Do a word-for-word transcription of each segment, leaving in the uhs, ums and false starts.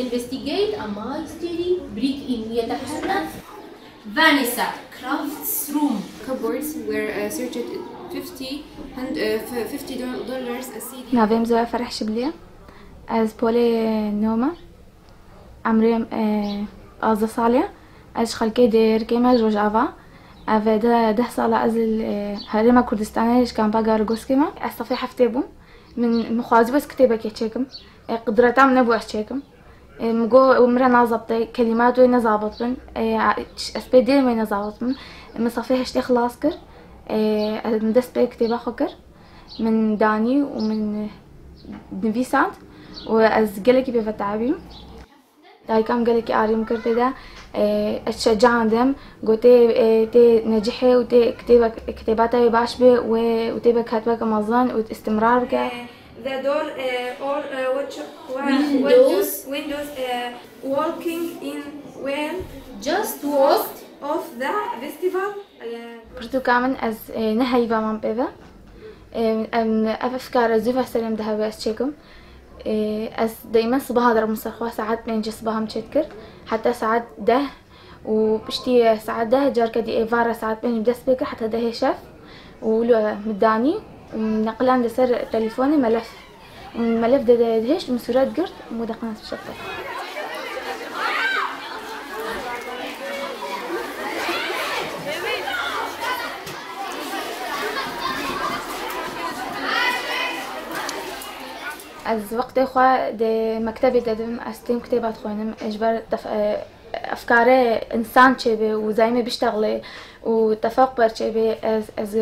Investigate a mystery, break in, yetehsuna Vanessa Kraft's room. Cupboards were uh, searched fifty, hun- uh, f- fifty dollars a C D. Navê min Zoya Fereh Şibliye. Ez polê noma. Emrê min, e, pazdeh sal e. Ez ji xelkê Dêrikê me ji Rojava. Ev e de deh sala ez li, e, Herêma Kurdistanê ji kampa Garogoskê me. Ez sefê heftê bûm. Min, min xwazî bes kitêbekê çêkim. E, qudreta min nebû ez çêkim. E, min got, min re nazebite, kelîmat wê nezabit bin. E, ez pê dêrê wê nezabit bin. Min sefê heştê xilas kir. E, ez, min dest pê kitêba xwe kir. Min danî û min nivîsand û ez gelekî pê ve teebîm. Dayika min gelekî arî min kir tê de. E, ez şecaandim, gotê, e, tê necihê û tê kitêbek-, kitêba te wê baş be wê û tê be katibeke mezin û istimrar bike. The door, uh, or, uh, which, Windows. Windows, uh, walking in well Just walked. Of the festival. Pirtûka min ez, e, ne heyva mam pê ve. E, em, ev efkar ez zû ve serê min dihewe ez çêkim. E, ez dayîmen sibaha direbim ser xwe, saet pêncê sibaha min çêdikir. Heta saet deh û piştî saet deh carke dî êvar e saet pênc dest pê kir heta dehê şev. Û wilo min danî û min neqiland li ser telefonê melef. Min melef de, de dihişt, min sûret girt, min got, "Deqe nas bişefe." Ez wextê xwe di mektebê de dim, ez têm kitêba dixwînim, ji ber def-, e, efkarê însan çêbe û zayîmê biştexlê û tefaq per çêbe, ez, ez,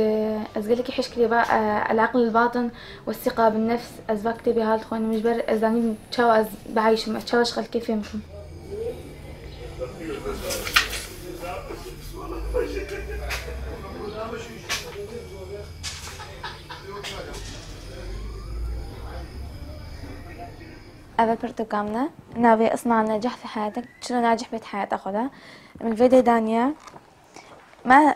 ez gelekî hişk kitêba, e, El-Aql El-Batin ve Siqa bin Nefs, ez va kitêbê hal dixwînim, ji ber ez zanîm çawa ez bieyşim, ez çawa ji xelkê fêm bikim. Ev e pirtûka min e. Navê Isna Necah fi heyatek. Çilo nacih bê di heyata xwe de. Min vê dê daniye. Me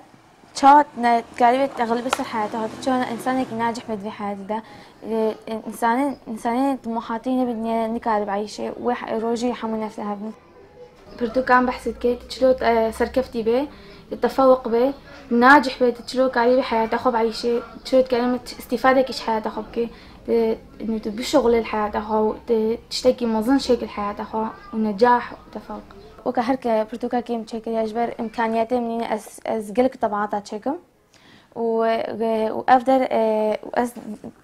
çawa ne dikarî bê texlîbê ser heyata xwe de. Çawa ne însanekî nacih bê di vê heyatî de. Ê, însanên, însanên timohatî ne bi dinyayê nikaribe eyşê. Wê he-, rojî hemû nefse hebin. Pirtûkan behs dike, tu çilo, e, serkeftî bê, tu tefewq bê, tu nacih bê, tu çilo karî bê heyata xwe bieyşê, çilo dikarî min îstîfadekî ji heyata xwe bike, tu, tu bişuxulê li heyata xwe û tu tiştekî mezin şêkil heyata xwe û necah û tefewq. Weke her ke pirtûkekê min çêkiriye, ji ber îmkaniyetê min nîne ez, ez gelek tebaata çêkim. û, û ev der, e, û ez,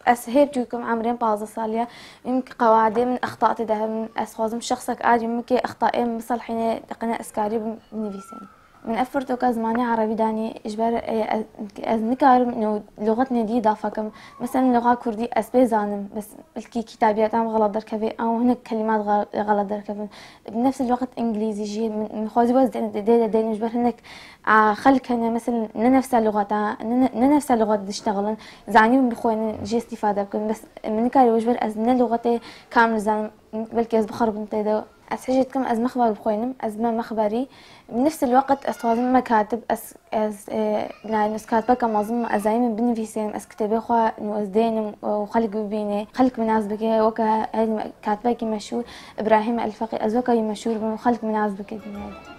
ez hê biçûk im, emrê min pazdeh salî ye. Min qewadê min exta tê de hebin. Ez xwazim şexsek a dî min kê extayê min biselhînê, deqe ne ez karî bim binivîsim. Min ev pirtûka zimanê erebî danî, ji ber, e, ez, ez nikarim ino luxetnê dî dafa kim. Mesela luxa kurdî ez pê zanim, bes belkî kitabiyeta min xelet derkeve, an hinek kelimat xe-, xelet derkevin. Bi nefs el-weqt îngilîzî jî min, min xwazî wez dê, dê, dê, dê, ji ber hinek A, xelk hene, mesela, ne nefsa lugata, ne, ne, ne nefsa lugat diştexilin, zanîbin bixwînin, jê îstîfade bikin. Bes min nikarî ji ber ez ne lugatê kamil zanim, belkî ez bixeribim tê de. Ez hêjê dikim, ez mexber bixwînim, ez me mexberî. Bi nefs el-weqt ez dixwazim me katib, ez, ez, e, yani, ez katibeka mezin me, ez zanîbim binivîsim, ez kitêbê xwe nûzdênim û xelk bibîne, xelk min nas bike, weke, e, katibekî meşhûr, Îbrahîm El-Feqî, ez weke wî meşhûr bim û xelk min nas bike dinyayê de.